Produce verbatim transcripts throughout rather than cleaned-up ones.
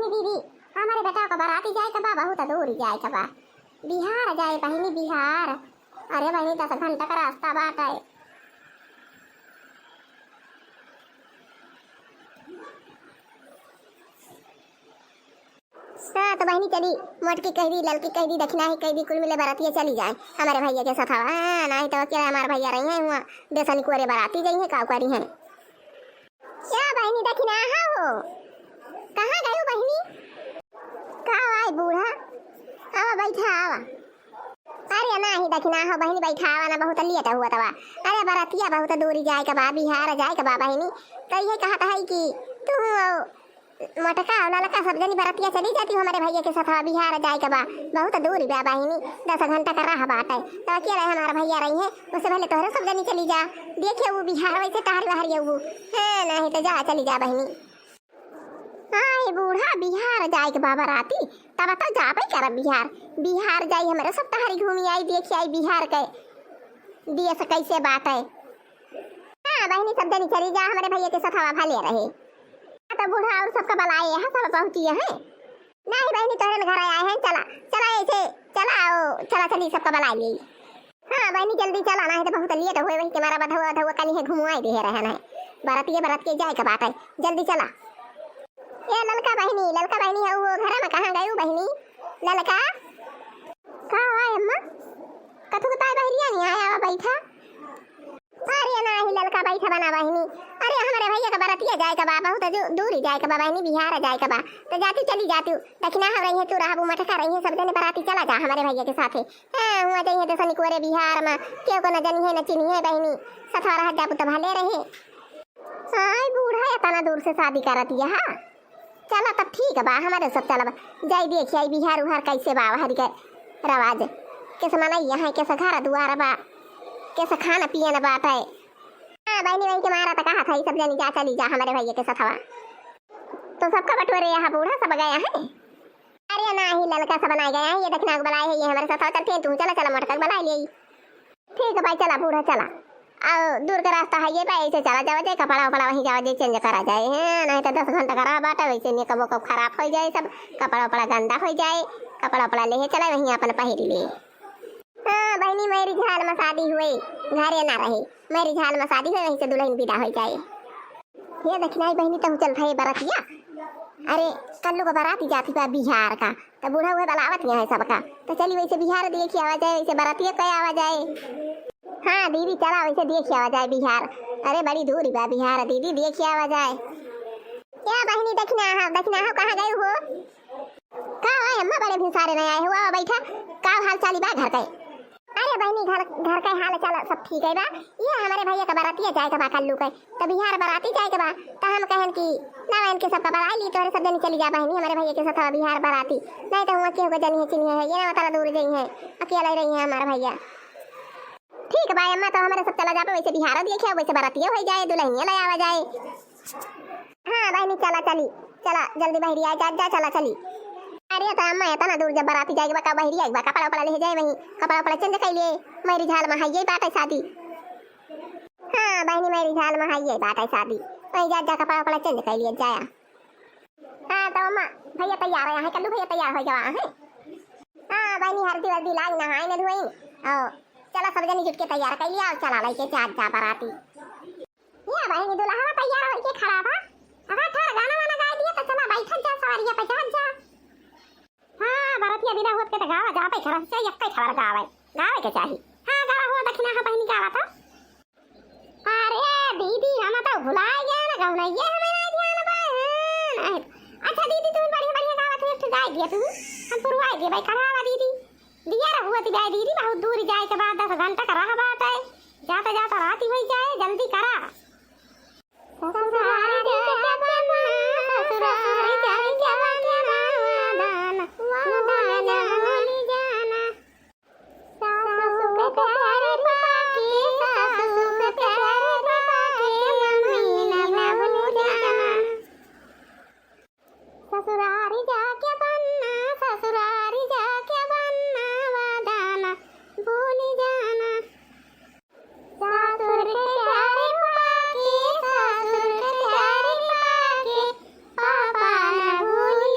दीदी, हमरे बेटा का बराती जाए के बा, बहुत दूर जाए के बा। बिहार जाए बहिनी, बिहार। अरे बहिनी, दस घंटा का रास्ता बाटे। हाँ, तो बहिनी चली, मोटकी कह दी, ललकी कह दी, दखिनाही कह दी, कुल मिले बरातिया चली जाए हमरे भइया के साथ। हाँ, नाहीं तो अकेले हमार भइया रही हैं हुआँ, देसनी कुरे बराती जइहैं, का करिहैं। क्या बहिनी दखिनाहा हो? कहाँ गयो बहिनी? का आए बूढ़ा? आवा बैठा आवा। अरे नाहीं दखिनाहा हो बहिनी, बैठा आवा ना, बहुत लेट हुआ तवा। अरे बरतिया बहुत दूरी जाए के बा, बिहार जाए के बा बहिनी। तो ये कहत है कि तू मोटका और ललका सब जनी बरतिया चली जाती हो हमरे भइया के साथ, बिहार जाए के बा। बहुत दूरी बा बहिनी, दस घंटा का राह बाटे। तो अकेले हमार भइया रही है, उससे पहले तोहरे सब जनी चली जा। देखिए वो बिहार वैसे टहरी वहरी है वो। हाँ, नाहीं तो जा, चली जा बहिनी। हाँ, ये बूढ़ा बिहार जाए के बा बराती, तब तो जाबे करब बिहार। बिहार जाई, हमरे सब टहरी घूमी आई, देखी आई बिहार के देश कैसे बाटे। हाँ बहिनी, सब जनी चली जा, हमरे भइया के सथवा भले रहे। हाँ, तो बूढ़ा और सबका बुलाए हैं, सब पहुँची हैं। नाहीं बहिनी, तोहरे घर आए हैं, चला, चला ऐसे, चला आओ, चला चली, सबका बुला ली। हाँ बहिनी, जल्दी चला, नाहीं तो बहुत लेट होए, वही तुम्हारा बधवा, बधवा कनी है घुमवाए दे रहे हैं। बरतिए, बरतिए जाए के बात है, जल्दी चला। ए ललका बहिनी, ललका बहिनी है वो घर में, कहाँ गई बहिनी? ललका, का हुआ अम्मा? कथू के ताई बहरिया नहीं आया, आवा बैठा। अरे नाहीं ललका, बैठा बना बहिनी। अरे हमरे भइया का बरतिया जाए के बा, बहुत दू-, दूरी जाए के बा बहिनी, बिहार जाए के बा। तो जाती चली जाती, दखिनाहा रही है, तू रहबू, मोटका रही है, सब जने बराती चला जा हमरे भइया के साथे। हाँ, हुआँ जइहैं देसनी कुरे बिहार में, केहू को न जनिहैं न चिन्हिहैं बहिनी, सथवा रह जाबू तो भले रहे। हाँ, ई बूढ़ा इतना दूर से शादी करत यहा। चला तब ठीक बा, हमरे सब चलब। जाई देखी आई बिहार उहार कैसे बा, हरी के रवाज। कैसे मनई यहाँ, कैसे घर दुआर बा, कैसे खाना पियन बाटे। हाँ, बहिनी, वही के मारा त कहा था, ई सब जनी जा, चली जा हमरे भइया के सथवा। तो सबका बटोरे यहाँ बूढ़ा सब गया है। अरे नाहीं, ललका सब नाहीं गया है, ये दखिनाहा बुलाए है, ये हमरे सथवा चलते हैं, तू चला, चला मोटका बुलाए ले। ठीक है भाई, चला बूढ़ा, चला। आओ, दूर का रास्ता है ये भाई, ऐसे चला जावा जाए, कपड़ा उपड़ा वहीं जावा जाए, चेंज करा जाए, हैं? नाहीं तो दस घंटा का राह बाटे, वैसे ने कबो कब खराब हो जाए सब, कपड़ा उपड़ा गंदा हो जाए, कपड़ा उपड़ा ले चला वहीं अपन पहिर ले। हाँ बहिनी, मेरी झाल में शादी हुए, घरे ना रहे, मेरी झाल में शादी हुए, वहीं से दुल्हन विदा हो जाए। हे दखिनाही बहिनी, तहु चल भए बरतिया। अरे, कल्लू का बराती जाती बा बिहार का, त बूढ़ा उहे बलावत यहाँ है सबका। त चली वैसे बिहार देखी आवा जाए, वैसे बरतिया कहे आवा जाए। हाँ दीदी, चला वैसे देखी आवा जाए बिहार। अरे बड़ी दूरी बा बिहार दीदी, देखी आवा जाए। क्या बहिनी, दखिनाहा, दखिनाहा कहाँ गए हो? का हो अम्मा, बड़े भिनसारे नहीं आए हो? आवा बैठा। का हाल चाली बा घर के? अरे बहिनी, घर, घर के हाल चाल सब ठीक है बा। ये हमरे भइया का बरतिया जाए के बा कल्लू के, त बिहार बराती जाए के बा। त हम कहन कि ना, इनके सबका बराई ली, तोहरे सब जनी चली जा बहिनी, हमरे भइया के साथ बिहार बराती। नहीं त हुआँ केहू के जनी है, चिन्ही है, ये ना उतना दूर जइहैं, अकेले रही है हमारा भइया। ठीक बा अम्मा, तो हमरे सब चला जाबे, वैसे बिहारो देखे, वैसे बरतियो हो जाए, दुल्हनिया ले आवा जाए। हाँ बहिनी, चला चली, चला जल्दी बहरी आ जा, जा चला चली। अरे तो अम्मा, इतना दूर जब बराती जाए के बा, का बहरी आए के बा, कपड़ा उपड़ा ले जाए, वहीं कपड़ा उपड़ा चेंज कर लिए, मेरी झाल में है ये बात है शादी। हाँ बहिनी, मेरी झाल में है ये बात है शादी, वहीं जा, जा कपड़ा उपड़ा चेंज कर लिए जाया। हाँ तो अम्मा, भइया तैयार है, कल्लू भइया तैयार हो गवा है। हाँ बहिनी, हरदी वरदी लाग, नहाए न धोई, और चला सब जनी जुट के तैयार कर लिया और चला लेके जा, जा बराती। या बहिनी, दुल्हवा तैयार होइके खड़ा बा। अगर थोड़ा गाना वाना गाइ दिया तो चला बैठत जा, सवारिया पे चढ़त जा। हाँ, बरतिया विदा होत के तो गावा जाबे खड़ा से, एक्कै खबर गावे, गावे के चाही। हाँ, गावा हो दखिनाहा बहिनी, गावा तो। अरे दीदी, हम तो भुलाए गए ना, गौना ये हमें ना ध्यान बा। हाँ, अच्छा दीदी, तुम बढ़िया बढ़िया गावा, तू एक ठो गाइ दिया तू, हम पुरवाए देबे, कढ़ावा दीदी। दिया रहुआ ती गाइ दीदी, बहुत दूर जाए के बाद दस घंटा का राह बाटे। जाता जाता राती होइ जाए, जल्दी करा। ससुरारी जाके बनना, ससुरारी जाके बनना, वादा न, वादा न भूली जाना। सासू के प्यार पाके, सासू के प्यार पाके, मम्मी न भूली जाना। ससुरारी जाके बनना, ससुरारी जाके बनना, वादा न भूली जाना। सासुर के प्यार पाके, सासुर के प्यार पाके, पापा न भूली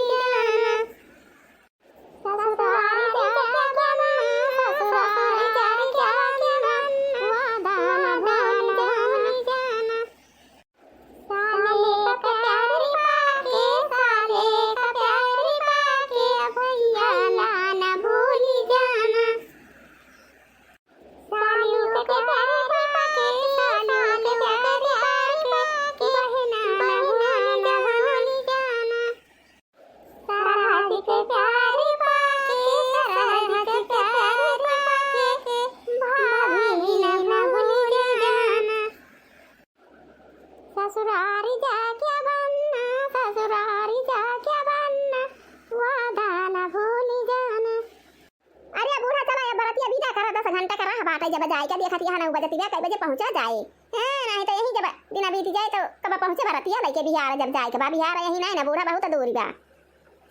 अतै जब जाए के देखत यहाँ नौ बजती बा, कई बजे पहुँचा जाए। हाँ, नहीं तो यही जब दिन बीत जाए तो कब पहुँचे बरतिया लइके बिहार, जब जाए के बा बिहार, यही नहीं ना बूढ़ा बहुत दूरी बा।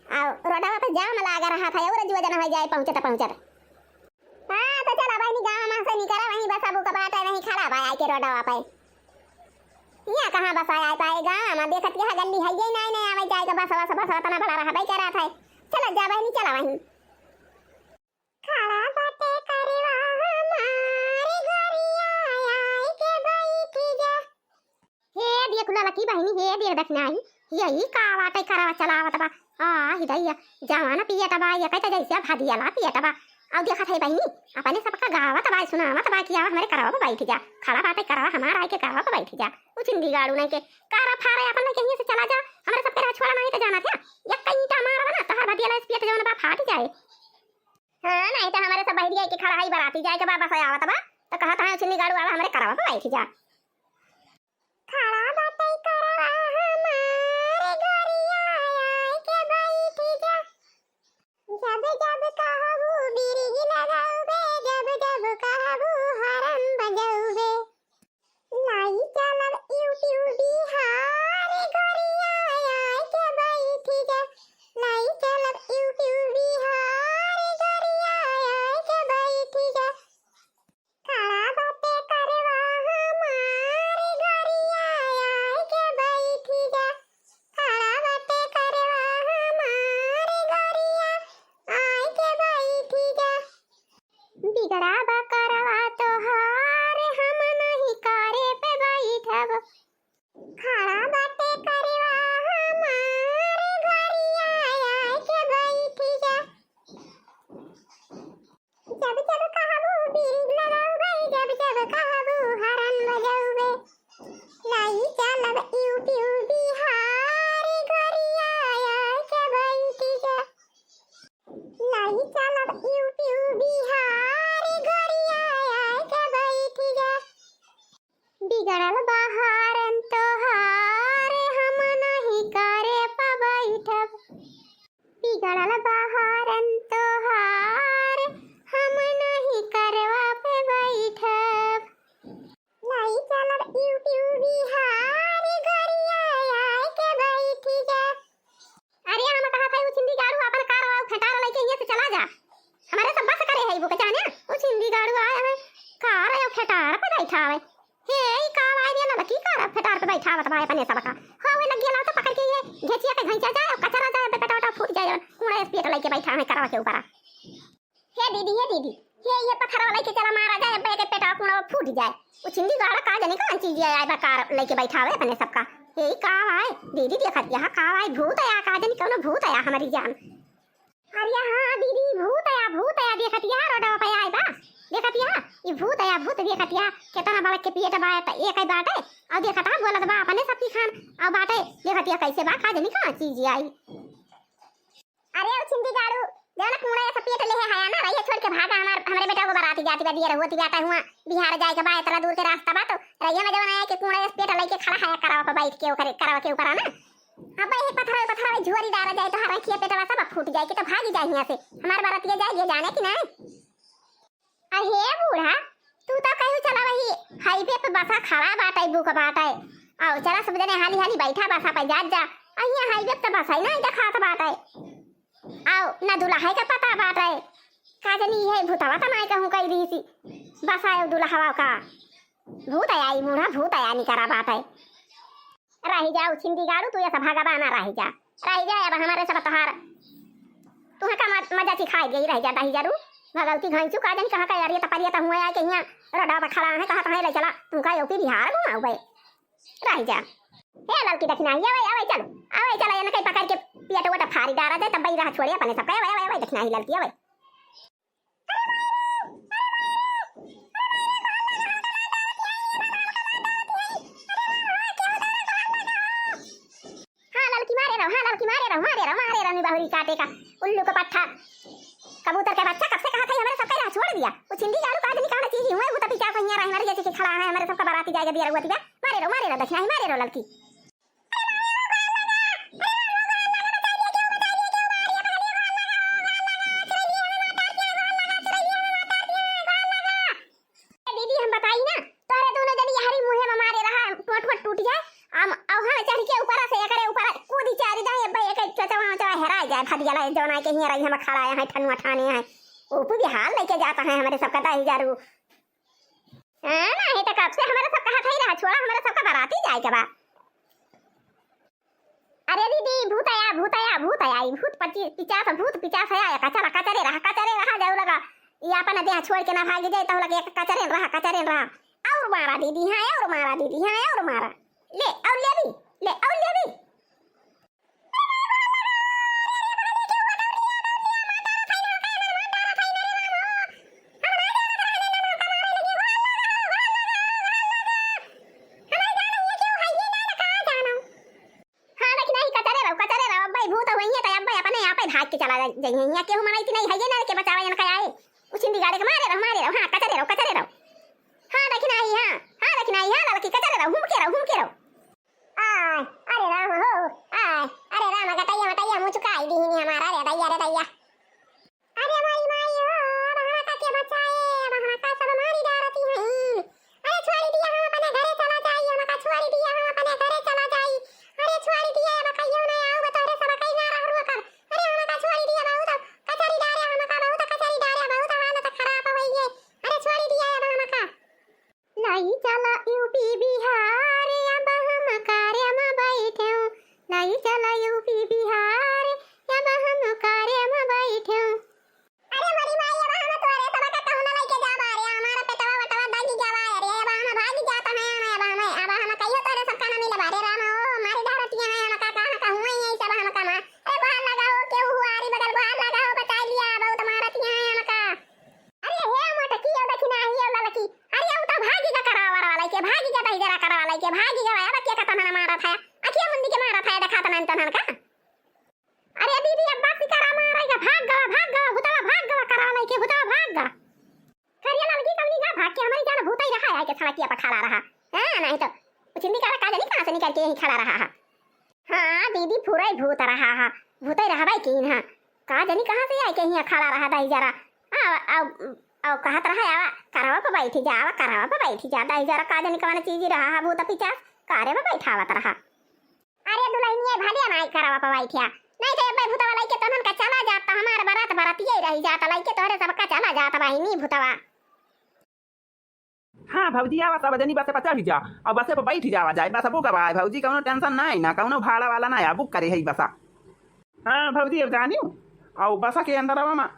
और रोडवा पे जाम लागा रहा था, और जुआ जना हो जाए पहुँचत पहुँचत। हाँ, तो चला बहिनी, गाँव में से निकला, वहीं बस अब का बात है, वहीं खड़ा बा आए के रोडवा पे। यहाँ कहाँ बस आए पाए गाँव में, देखत यहाँ गल्ली है ये नहीं, नहीं आवे जाए के बस, बस, बस इतना बड़ा रहा भाई कह रहा था। चला जा बहिनी, चला वहीं। खड़ा बाटे करवा हमार, गोरिया आए के बैठ जा। हे देख ललकी बहिनी, हे देख दखिनाही, यही का बाटे करवा चलावत बा। आ, ही दैया, जवान पियत बा, ये कहते जैसे भदियाला पियत बा। और देखत है बहिनी, अपने सबका गावत बा, सुनावत बा कि आवा हमरे करवा पे बैठ जा। खड़ा बाटे करवा हमार, आए के करवा पे बैठ जा। उ छिंदी गाड़ू नहीं के, कारा फारे अपन लेके हियां से चला जा। हमरे सबके रहा छोड़ा नहीं तो जाना था। एक ईंटा मारब ना, तोहर भदियाला इस पियत जवन बा फाट जाए। हाँ, नहीं तो हमरे सब बहिरिया के खड़ा है, बराती जाए के बा, बस आवत बा, तो कहत है छिंदी गाड़ू आवा हमरे करवा पे बैठ जा। खड़ा बाटे करवा हमार, गोरिया आए के बैठ जा। जब जब कहबू बिरिज लगौबे, जब जब कहबू हरन बजौबे। लाई चलब यूपी बिहार, गोरिया आए के बैठ जा। लाई चलब यूपी बिहार, गोरिया आए के बैठ जा। खड़ा बाटे करवा हमार, गोरिया आए के बैठ जा। खड़ा बाटे करवा हमार, गोरिया आए के बैठ जा। बिगड़ा बा करवा तोहार, हम नहीं करे पे बैठब। खड़ा बाटे करवा हमार, गोरिया आए के बैठ जा। जब जब कहबू बीज लगौबे, जब जब कहबू हरन बजौबे। लाई चलब यूपी बिहार, गोरिया आए के बैठ जा। लाई चलब यूपी बिहार, गोरिया आए के बैठ जा। बिगड़ल बा हारन तोहार, हम नहीं करे पे बैठब। बिगड़ल बा हारन तोहार, हम नहीं करवा पे बैठब। लाई चलब यूपी बिहार, गोरिया आए के बैठ जा। अरे हम कहा था उ छिंदी गाड़ू अपन कार और फेटार लेके हियां से चला जा। हमारे सब बस करे है वो के जाने, उ छिंदी गाड़ू आए हैं कार और फेटार पे बैठा है। हे, ई का आवाज ये ललकी का फेटार पे बैठावत बा अपने सबका। हाँ, वे लग गेला तो पकड़ के ये घेचिया के घैंचा जाए और कचरा जाए, बेटा बेटा फूट जाए, कूड़ा स्पीड लेके बैठा है करवा के ऊपर। हे दीदी, हे दीदी, हे ये पत्थर वाला के चला मारा जाए, अब्बे के पेटवा कूड़ा फूट जाए। उ छिंदी गाड़ा का जाने कौन चीज है, आए बा कार लेके बैठावे अपने सबका। हे ई का आए दीदी, देखत यहाँ का आए, भूत आया का जाने कौन भूत आया हमारी जान। अरे हाँ दीदी, भूत आया, भूत आया, देखत यहाँ रोडवा पे आए बा, देखत यहाँ, ई भूत आया, भूत देखत यहाँ, केतना बड़ा के पेट बा, त एक ही बाटे, और देखत हाँ बोलत बा अपने सब की खान, और बाटे, देखत यहाँ कैसे बा, का जानी कहाँ चीज आई। अरे ओ छिंदी गाड़ू, जौन कूड़ा ऐसा पेट ले है, हया ना, रहिए छोड़ के भागा, हमार, हमरे बेटा को बराती जाती बा, दिया रहुआ ती जाता हुआ, बिहार जाए के बा, इतना दूर के रास्ता बा, तो रहिए में जौन आया कि कूड़ा ऐसा पेट लेके खड़ा है, करवा पे बैठ के ओकरे, करवा के ऊपर आना। अब ये पत्थर, पत्थर झोरी डाला जाए तो हर रखिए पेटवा सब फूट जाए कि तो भागी जाए यहाँ से। हमार बरतिया जाए ये जाने कि नहीं। अरे हे बूढ़ा, तू तो कहू चला वही हाईवे पे बसा खड़ा बाटे, बुक बाटे। आओ चला सब जने हाली हाली बैठा बसा पे जात जा। अहिया हाईवे पे तो बसा ही नहीं देखात बाटे। आओ ना दुल्हा का पता बाटे। का जानी ये भूतवा तो नहीं कहूँ कह दी सी। बसा है दुल्हवा का। भूत आया ई बूढ़ा, भूत आया निकरा बाटे। रहि जा, उ छिंदी गाड़ू, तू ऐसा भगवा ना रहि जा। रहि जा, अब हमारे सब तोहार, तुहे का मज-, मजा चिखाई गई, रहि जा, दही जरू। भगवती घंचू का जानी कहाँ का यार, ये तपरिया तो हुआ है कि यहाँ रोडा पर खड़ा है, कहाँ तहाँ ले चला, तू का यूपी बिहार घुमाऊ बे। रहि जा। हे ललकी दखिना, ये आवे, आवे, चलो, आवे, चलो, ये ना कहीं पकड़ के पियट वोट फारी डारा दे, तब बई रहा छोड़े अपने सब, आवे, आवे, आवे, दखिना ही ललकी, आवे। हाँ, ललकी मारे रहो, हाँ, ललकी मारे रहो, मारे रहो, मारे रहो, नी बहुरी काटे का, उल्लू का पट्ठा, कबूतर का बच्चा, कब से कहा था, ये हमारे सबका यहाँ छोड़ दिया। वो छिंदी गाड़ू का आदमी कहाँ चीज हुए, वो तभी क्या कहीं रही, मर गया, खड़ा है, हमारे सबका बराती जाएगा, दिया रहुआ, ठीक है? मारे रहो, मारे रहो, दक्षिणा ही मारे रहो, ललकी। चवा चवा हेराय जाए, फदिया ला जौन आए के हियाँ रही हम खड़ा है, ठनुआ ठाने है। ऊ भी हाल लइके जात है हमरे सबका दहिजरू। हाँ, नाहीं तो कब से हमरे सब कहत है रहा, छोड़ा हमरे सबका बराती जाए के बा। अरे दीदी, भूत आया, भूत आया, भूत आया, ई भूत पच्चीस, पिचास, भूत पिचास आया, कचरा, कचरे रहा, कचरे रहा, जाऊ लगा। ई अपन देह छोड़ के ना भागी जाए, तो लगे एक कचरे रहा, कचरे रहा। और मारा दीदी, हाँ, और मारा दीदी, हाँ, और मारा। ले, और ले भी, ले, और ले भी। हाँ, देखी नाहीं, कचरे रहो, कचरे रहो, अब्बे भूत होइहैं, तो अब्बे अपने आपे भाग के चला जाई, जाई, हियाँ केहू मनई की नाहीं है, ये ना के बचावा, इनका आए। उछिंदी गाड़े के मारे रहो, मारे रहो, हाँ, कचरे रहो, कचरे रहो। हाँ, देखी नाहीं, हाँ, हाँ, देखी नाहीं, हाँ, ललकी, कचरे रहो, हुमके रहो, हुमके रहो। आय, अरे राम हो, आय, अरे राम, गटैया, मटैया, मुँह चुकाई दीहिन हमारा, रे दैया, रे दैया। अरे माई, माई हो, अब हमका के बचाए, अब हमका सब मारी डारती हैं। अरे छोड़ी दिया, हम अपने घरे चला जाई, हमका छोड़ी दिया, हम अपने घरे चला जाई। अरे छोड़ी दिया, अब कहियो ना आऊ, तोहरे सब कहीं ना रहू कर। अरे हमका छोड़ी दिया, बहुत कचरी डारे, हमका बहुत कचरी डारे, बहुत हालत खराब होई है। अरे छोड़ी दिया अब हमका। लई चला यूपी बिहार, अब हम कारे में बैठेउ। लई चला यूपी बिहार, अब हम कारे में बैठेउ। अरे मोरी माई, अब हम तोरे सबका कहूँ ना लइके जाबा रे, हमारा पेटवा वटवा दागी जाबा रे, अब हम भागी जात हैं, अब हम, अब हम कहियो तोरे सबका ना मिलबा रे राम, ओ मारी डारतिया हैं हमका, कहाँ कहूँ है यही सब हमका माँ। अरे बाहर लगा हो, केहू हुआरी बगल बाहर लगा हो, बचाई लिया, बहुत मारतिया हैं हमका। अरे हे मोटकी, ओ देखी ना, हे ललकी। अरे उ तो भागी गा करवा वाला के, भागी गा दहिजरा करवा वाला के, भागी गा, अब के कतन ना मारत है। अखिया मुंदी के मारत है, देखात ना तनन का। अरे दीदी, अब बात करा मारेगा, भाग गा, भाग गा, भूतवा भाग गा, करवा वाला के, भूतवा भाग गा। करिया ललकी कवनी गा, भाग के हमारी जान भूतई रहा है, के सड़किया पर खड़ा रहा। हाँ, नहीं तो उछिंदी करा का जानी कहाँ से निकल के यहीं खड़ा रहा है। हाँ दीदी, पूरा ही भूत रहा हा, भूतै रहबै कीन हा। का जानी कहाँ से आइके हियाँ खड़ा रहा दहिजरा। आ, आ, आ, कहत रहा, "आवा, करवा पे बैठी जा, आवा, करवा पे बैठी जा।" दहिजरा का जानी कवन चीज रहा हा, भूत पिचास, कारे पे बैठावत रहा। अरे दुलहिनिया, भले माई करवा पे बैठिया, नहीं तो अब्बे भूतवा लइके तोहन का चला जात, तो हमार बरात बरातिये रही जात, लइके तोहरे सबका चला जात बहिनी भूतवा। हाँ भौजी, आवा, सब जनी बसे पर चढ़ी जा, अउ बसे पर बैठी जावा जाए। बस बुक बा भौजी, कउनो tension नाहीं ना, कउनो भाड़ा वाला नाहीं, बुक करे है बसा। हाँ भौजी, अब जानियो, अउ बसा के अंदर आवा मा,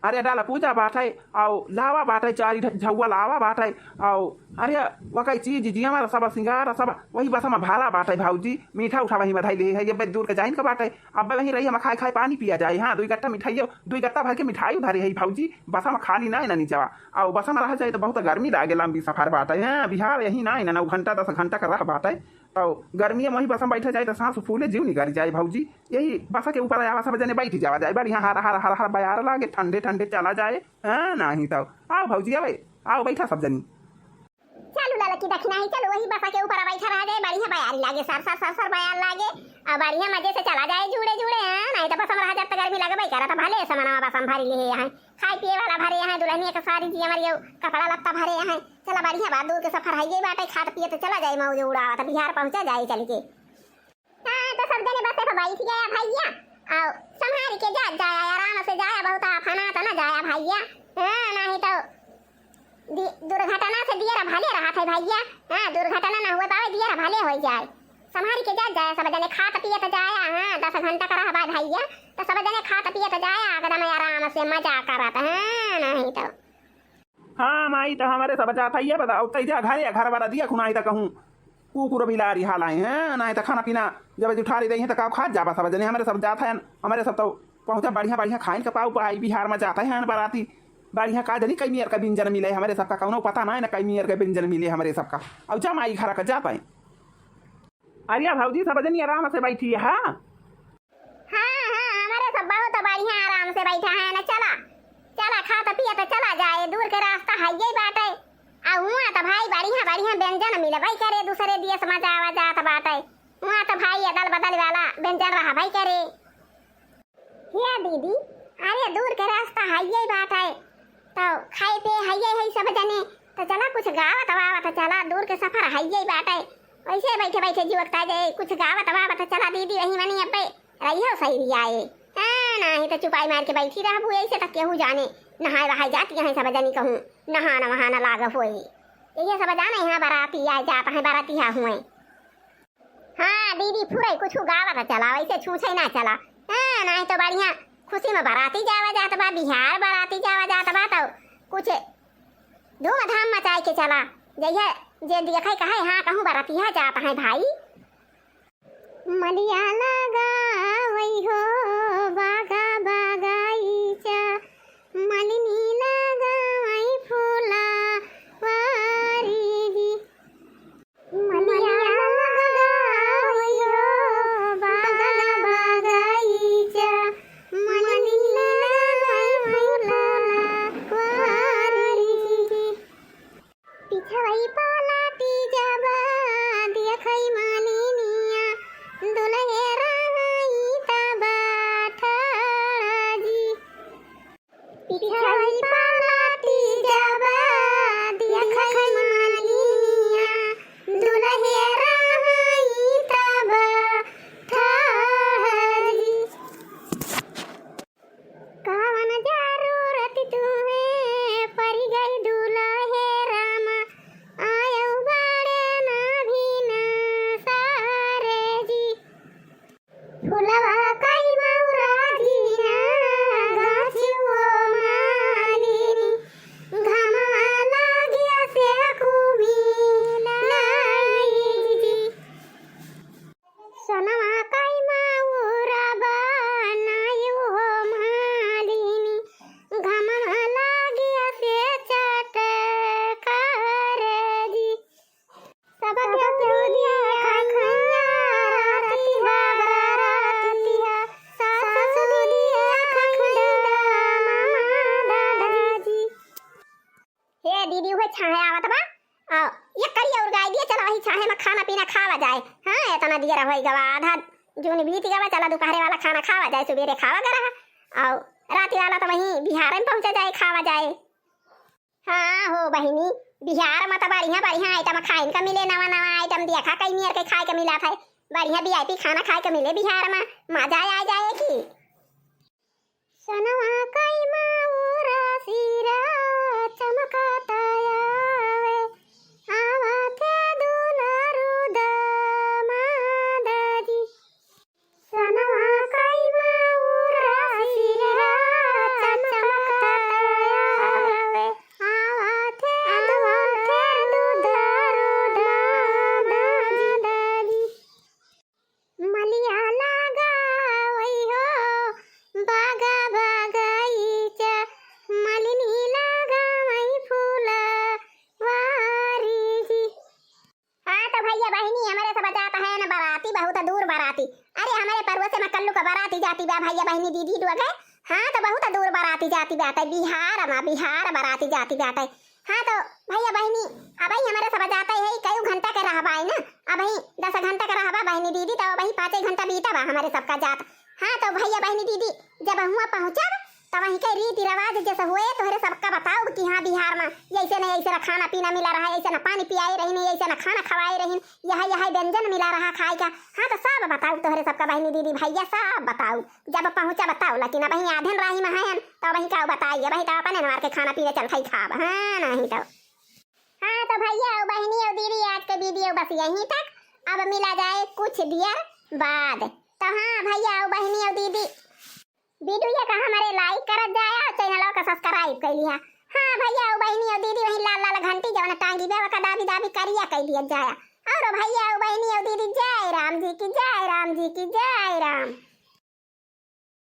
अरे डाला पूजा बाटै, अउ लावा बाटै, चारी ढ-, झउआ लावा बाटै, अउ अरे वकै चीज जी हमारा सब सिंगार सब वही बसा मा भाला बाटै भौजी, मीठा उठा वही मा धइले है, ये दूर के जाइन का बाटै, अब वही रही हम खाए खाए पानी पिया जाए। हाँ, दुई गट्टा मिठाई, दुई गट्टा भर के मिठाई धरे है भौजी, बसा मा खाली नाहीं ना नीचवा। अउ बसा मा रहा जाए तो बहुत गर्मी लागे, लंबी सफर बाटै। हाँ, बिहार यही नाहीं ना, नौ घंटा, दस घंटा का रह बाटै। तो गर्मी में वही बसा मा बैठा जाए तो सांस फूले, जीव निकल जाए भौजी। यही बसा के ऊपर आवा, सब जने बैठ जावा जाए, बढ़िया हरा हरा हरा हरा बयार लागे, ठंडे ठंडे चला जाए। हाँ, नाहीं तो आओ भौजी, आवे, आओ बैठा सब जनी। चलू ललकी दखिनाही, चलू वही बसा के ऊपर बैठा रहा जाए, बढ़िया बयारी लागे, सर सर सर सर बयार लागे, अउ बढ़िया मजे से चला जाए जुड़े जुड़े। हाँ, नाहीं तो बसा मा रहा जात तो गर्मी लगबै करत, भले से मनवा बसा मा भरी ले हैं, खाए पिए वाला भरे हैं, दुलहिनिया के सारी जी हमारी कपड़ा लत्ता भरे हैं। चला बढ़िया बा, दूर के सफर है ये बाटै, खात पियत चला जाए, मौज उड़ावत बिहार पहुँचा जाए चल के। हाँ, तो सब जने बसे पर बैठ गया भैया, अउ संभाल के जा जाया, आराम से जाया, बहुत आफना तो ना जाया भैया। हाँ, नाहीं तो दि-, दुर्घटना से दियर भले रहत है भैया। हाँ, दुर्घटना ना हुए पावे, दियर भले होइ जाए। संभाल के जा जाया सब जने, खात पियत जाया। हाँ, दस घंटा का रहबा भैया, तो सब जने खात पियत जाया, एकदम आराम से मजा करत। हाँ, नाहीं तो। हाँ माई, तो हमरे सब जात है, ये बताओ, तै जा घरे, घर वाला दिया खुनाई तो कहूँ कुकुर बिलारी हालाए हैं, नाहीं तो खाना पीना जब जुठारी रही हैं तो का खात जाबा सब जने। हमरे सब जात हैं, हमरे सब तो पहुँचा बढ़िया बढ़िया खाइन का पाऊ पाई, बिहार मा जात हैं बराती, बढ़िया का जानी कई मेर का व्यंजन मिले हमरे सबका, कउनो पता नाहीं ना कई मेर का व्यंजन मिले हमरे सबका। अउ जा माई घर का जात हैं। अरे भौजी, सब जनी आराम से बैठी है। हाँ, हाँ, हमरे सब बहुत बढ़िया आराम से बैठा है ना। चला, चला, खात पियत चला जाए, दूर के रास्ता है ये बाटै। अउ हुआँ तो भाई बढ़िया बढ़िया व्यंजन मिलबै करे, दूसरे देश मा जावा जात बाटै। हुआँ तो भाई अदल बदल वाला व्यंजन रहबै करे। हे दीदी, अरे दूर के रास्ता है ये बाटै, तो खाए पिए है ये है सब जने, तो चला कुछ गावत वावत चला, दूर के सफर है ये बाटै। वैसे बैठे बैठे जुवकता जाए, कुछ गावत वावत चला दीदी, वही मनी अब्बे रहियो सही रियाए। हाँ, नाहीं त चुपाई मार के बैठी रहबू, ऐसे त केहू जाने, नहाए वहाए जाती हैं सब जनी कहूँ, नहाना वहाना लाग होए। यही सब जाने यहाँ बराती आए जात हैं, बराती हा हुए। हाँ दीदी, फुरई कुछ गावत चला, वैसे छूछे ना चला। हाँ, नाहीं तो बढ़िया खुशी में बराती जावा जात बा, बिहार बराती जावा जात बा, तो कुछ धूमधाम मचाए के चला। जइहे जे देखे कहे, हाँ, कहूँ बरतिया जात है भाई। मलिया लगावई हो बागा बगइचा, मलिनी लगावई फुलवारी जी। मलिया लगावई हो बागा बगइचा, मलिनी लगावई फुलवारी जी। पिछवई पलटी जब देखई मालिनिया, दुलहे रहई तब ठाड़ जी। पिछवई पलटी जब देखई मालिनिया, दुलहे रहई तब ठाड़ जी। कवन जरूरत तुहे परि गई दुलहे रामा, आयउ बड़े नाभी ना सारे जी। फुलवा कई मौरा जी ना गाछियो मालिनी, घमवा लागिया से कुमिलाई जी। सोनवा कई मौरा बनायु हो मालिनी, घमवा लागिया से चटकार जी। सबके दुधिया खैया राती हा बराती हा, सासु दुधिया खैया दामाद जी। हे दीदी, उहे छाहे आवत बा। आ, एक करी और गाय दिए, चला वही छाहे में खाना पीना खावा जाए। हाँ, इतना दियर होई गवा, आधा जून बीत गवा, चला दोपहरे वाला खाना खावा जाए, सुबेरे खावा गरहा। और राती वाला तो वहीं बिहार में पहुँचा जाए, खावा जाए। हाँ हो बहिनी, बिहार में तो बढ़िया बढ़िया item खाइन का मिले, नवा नवा item देखा कई नियर के खाए के मिला था। बढ़िया VIP खाना खाए के मिले बिहार में, मजा आ जाए की। सोनवा कई मौरा सिरा चमकत आवे, आवथे दुलारू दामाद जी। सोनवा कई मौरा सिरा चमकत आवे, आवथे दुलारू दामाद जी। मलिया लगावई हो बागा बगइचा, मलिनी लगावई फुलवारी जी। हाँ, तो भइया बहिनी, हमरे सब जात है न बराती, बहुत दूर बराती। अरे, हमरे पड़ोसे में कल्लू का बराती जाती बा, भइया बहिनी दीदी लोग है। हाँ, तो बहुत दूर बराती जाती बा, तो बिहार में, बिहार बराती जाती बा, तो हाँ तो भइया बहिनी, अबही हमरे सब जाते है, कई घंटा के रहबा है ना, अबही दस घंटा के रहबा बहिनी दीदी, तो अबही पाँचे घंटा बीता बा हमरे सबका जात। हाँ तो भइया बहिनी दीदी, जब हुआं पहुँचब, तब वहीं के रीति रिवाज जैसे हुए तोहरे सबका बताउब कि हाँ बिहार में ऐसे न ऐसे न खाना पीना मिला रहा, ऐसे न पानी पियाए रही, नहीं ऐसे न खाना खवाए रही, यह यह व्यंजन मिला रहा खाए का। हाँ तो सब बताउब तोहरे सबका बहिनी दीदी भइया, सब बताउब। जब पहुँचा बताओ, लेकिन अबही आधेन राही में हयन, तो अबही का बताई, अबही तो अपने नवार के खाना पीना चल खाई खाब, हाँ, नहीं तो। हाँ, तो भइया और बहिनी और दीदी, आज के video बस यहीं तक। अब मिला जाए कुछ दियर बाद। तो हाँ, भइया और बहिनी और दीदी, video का हमरे like करत जाया और channel का subscribe कर लिया। हाँ, भइया और बहिनी और दीदी, वहीं लाल लाल घंटी जवन टांगी बे, ओका दाबी दाबी करिया कर लिया जाया। और भइया और बहिनी और दीदी, जय राम जी की, जय राम जी की, जय राम।